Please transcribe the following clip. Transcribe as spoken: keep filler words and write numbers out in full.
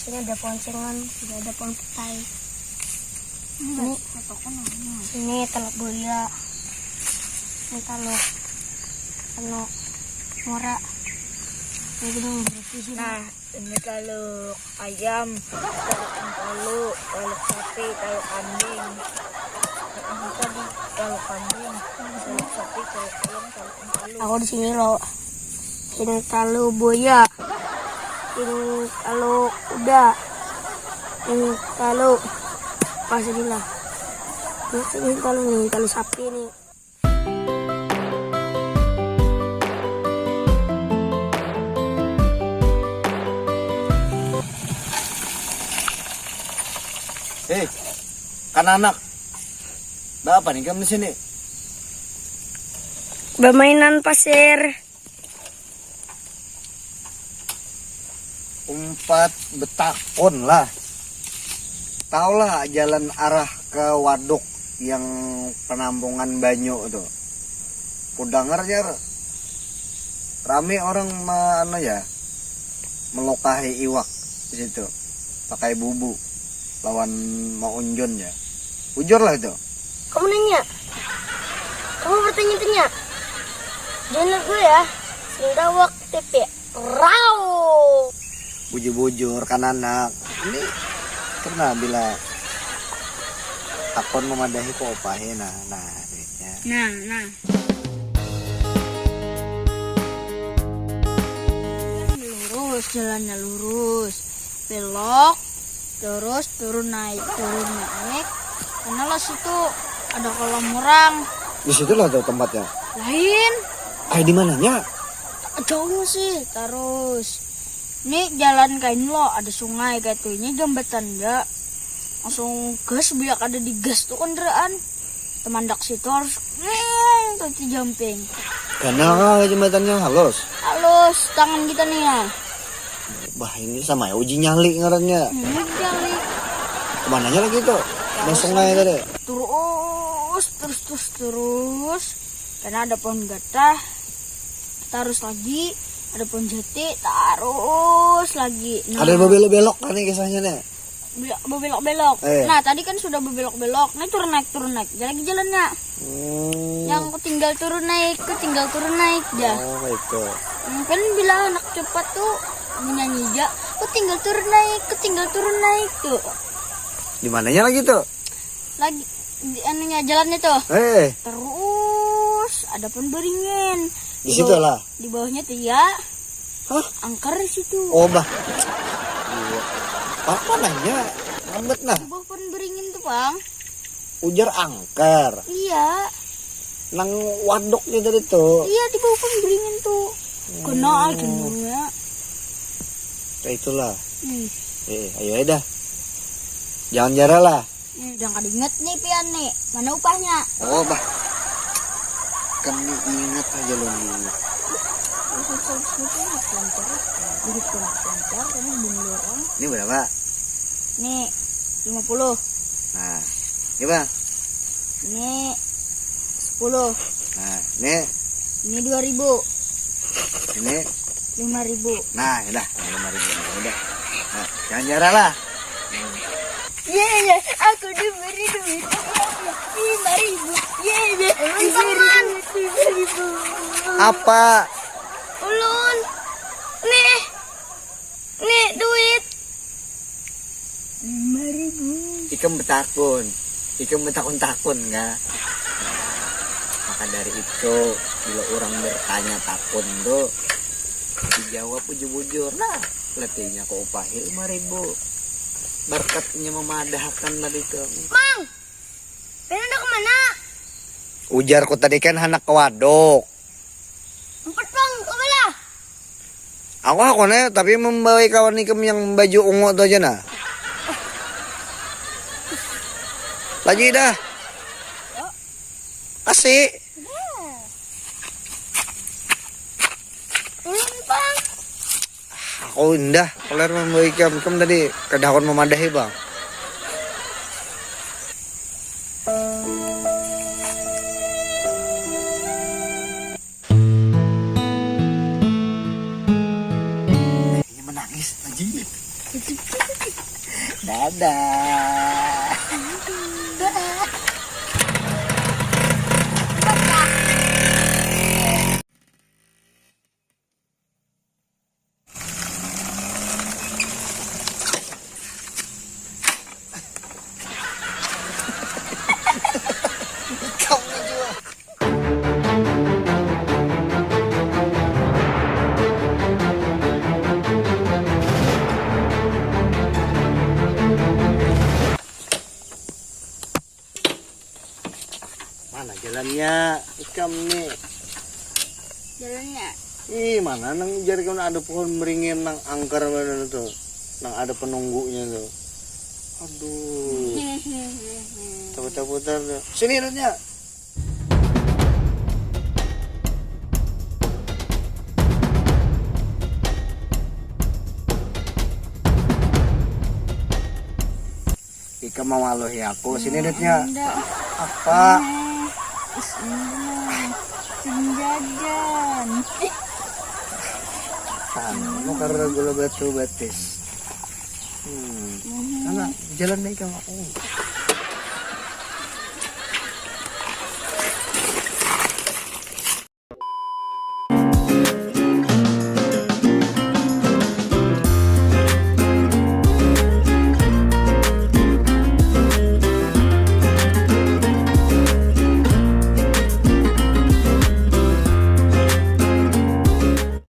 Ini ada pohon sengon, ini ada pohon petai. Ini, ini taluk buaya. Ini taluk anu, mura. Ini gedung berarti sini. Nah, ini taluk ayam, taluk empolu, taluk sapi, taluk kambing. Ini tadi taluk kambing, taluk sapi, taluk ayam, taluk empolu. Aku di sini lo. Ini taluk buaya. Ini taluk kuda. Ini taluk, pas inilah. Ini, ini taluk nih, taluk sapi nih. Hei, kananak. Baapa nih kam di sini? Bamainan pasir. Umpat betakun lah. Taulah jalan arah ke waduk yang penampungan banyu tu. Kudangar jar rame orang ma, anu ya, melukahi iwak di situ pakai bubu lawan maunjun ya. Bujur lah itu. Kamu nanya? Kamu bertanya-tanya? Jangan gue ya, Sindawak T V. Rau. Bujur-bujur kan anak. Ini pernah bila takon memadahi kok opahe nah, nah duitnya. Nah, nah. Lurus, jalannya lurus. Belok, terus turun naik, turun naik. Karena lah situ ada kolam murang. Di situ lah tuh tempatnya. Lain. Ay, di mananya? Jauh sih, terus. Ini jalan kain lo, ada sungai kayak tuh. Ini jembatan ya. Langsung gas, biar ada di gas tuh kendaraan. Temandak situ harus neng tuh jumping. Ganal kah jembatannya halus? Halus tangan kita nih ya. Bah, ini sama ya uji nyali ngarannya. Hmm, uji nyali. Kemananya lagi tuh? Ada sungai tadi. Terus, terus, terus, terus. Karena ada pohon gatah. Terus lagi ada pohon jati, terus lagi. Nah, ada berbelok-belok kan nih kisahnya nih. Belok, berbelok-belok. Eh. Nah, tadi kan sudah berbelok-belok. Nah, turun naik, turun naik. Dia lagi jalannya. Hmm. Yang aku tinggal turun naik, aku tinggal turun naik dah. Oh, itu. Hmm, kan bila anak cepat tuh menyanyi aja, aku tinggal turun naik, aku tinggal turun naik tuh. Di mananya lagi tuh? Lagi di anunya jalannya tuh. Eh. Terus ada pun beringin. Di situ lah. Di bawahnya tuh ya. Hah? Angker di situ. Oh, bah. Iya. Apa nanya? Lambat nah. Di bawah pun beringin tuh, Bang. Ujar angker. Iya. Nang waduknya tadi tuh. Iya, di bawah pun beringin tuh. Kenal hmm. Dunia. Kayak itulah. Hmm. Eh, ayo dah. Jangan jarah lah. Jangan ingat nih pian nih, mana upahnya? Oh bah, kami ingat aja loh nih. Ini berapa? Nih, lima puluh. Nah, ini bang? Ini sepuluh. Nah, ini? Ini dua ribu. Ini? Lima ribu. Nah, ya dah, lima ribu. Ya udah. Nah, jangan jarah lah. Iya, iya, aku diberi duit lima ribu. Iya, iya, diberi duit lima ribu. Apa? Ulun. Nih. Nih, duit. Lima ribu. Ikam betakun. Ikam betakun-takun, enggak? Maka dari itu, bila orang bertanya takun tuh, dijawab bujur-bujur. Nah, letihnya kok upahil lima ribu. Berkatnya memadahakan tadi tuh. Mang, Pena ke mana? Ujar ku tadi kan anak ke waduk. Empat pang, ke mana? Aku aku nih, tapi membawa kawan ikam yang baju ungu tuh aja nah. Lagi dah. Kasih. Ulun pang. Aku indah, kuler memberi ikam, ikam tadi kada hakun memadahi bang. Ini menangis lagi. Dadah. Mana jalannya? Ikam nih. Jalannya. Ih, mana nang jari kamu ada pohon beringin nang angker mana tuh? Nang ada penunggunya tuh. Aduh. Putar-putar tuh. Sini, Rutnya. Ika mamaluhi aku. Sini, Rutnya. Ndak. Apa? Eh, is ini lah. Penjajan. Anu, karena gula batu batis. Hmm. Mana jalan nih kamu? Oh.